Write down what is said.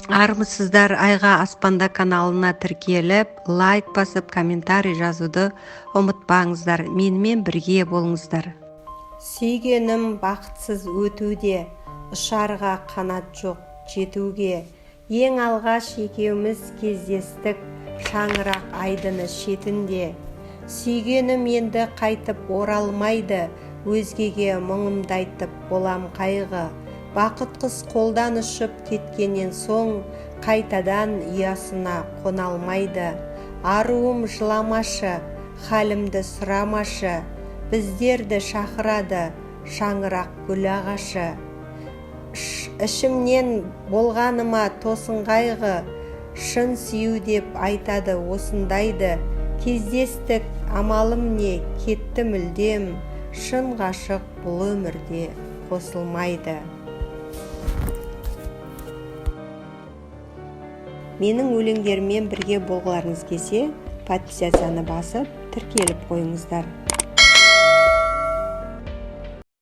Армысыздар, Айға аспанда каналына тіркеліп, лайк басып, комментарий жазуды ұмытпаңыздар. Менімен бірге болыңыздар. Сүйгенім бақытсыз өтуде, ұшарға қанат жоқ жетуге. Ең алғаш екеуміз кездестік шаңырақ айдыны шетінде. Сүйгенім енді қайтып оралмайды, өзгеге мұңымды айтып болам қайғы. Бақыт құс қолдан ұшып кеткеннен соң қайтадан ұясына қона алмайды. Аруым, жыламашы, халімді сұрамашы, біздерді шақырады шаңырақ гүл ағашы. Ішімнен болғаныма тосын қайғы, шын сүю деп айтады осындайды. Кездестік, амалым не, кетті мүлдем, шын ғашық бұл өмірде қосылмайды. Менің өлеңдеріммен бірге болғыларыңыз келсе, подписацияны басып, тіркеліп қойыңыздар.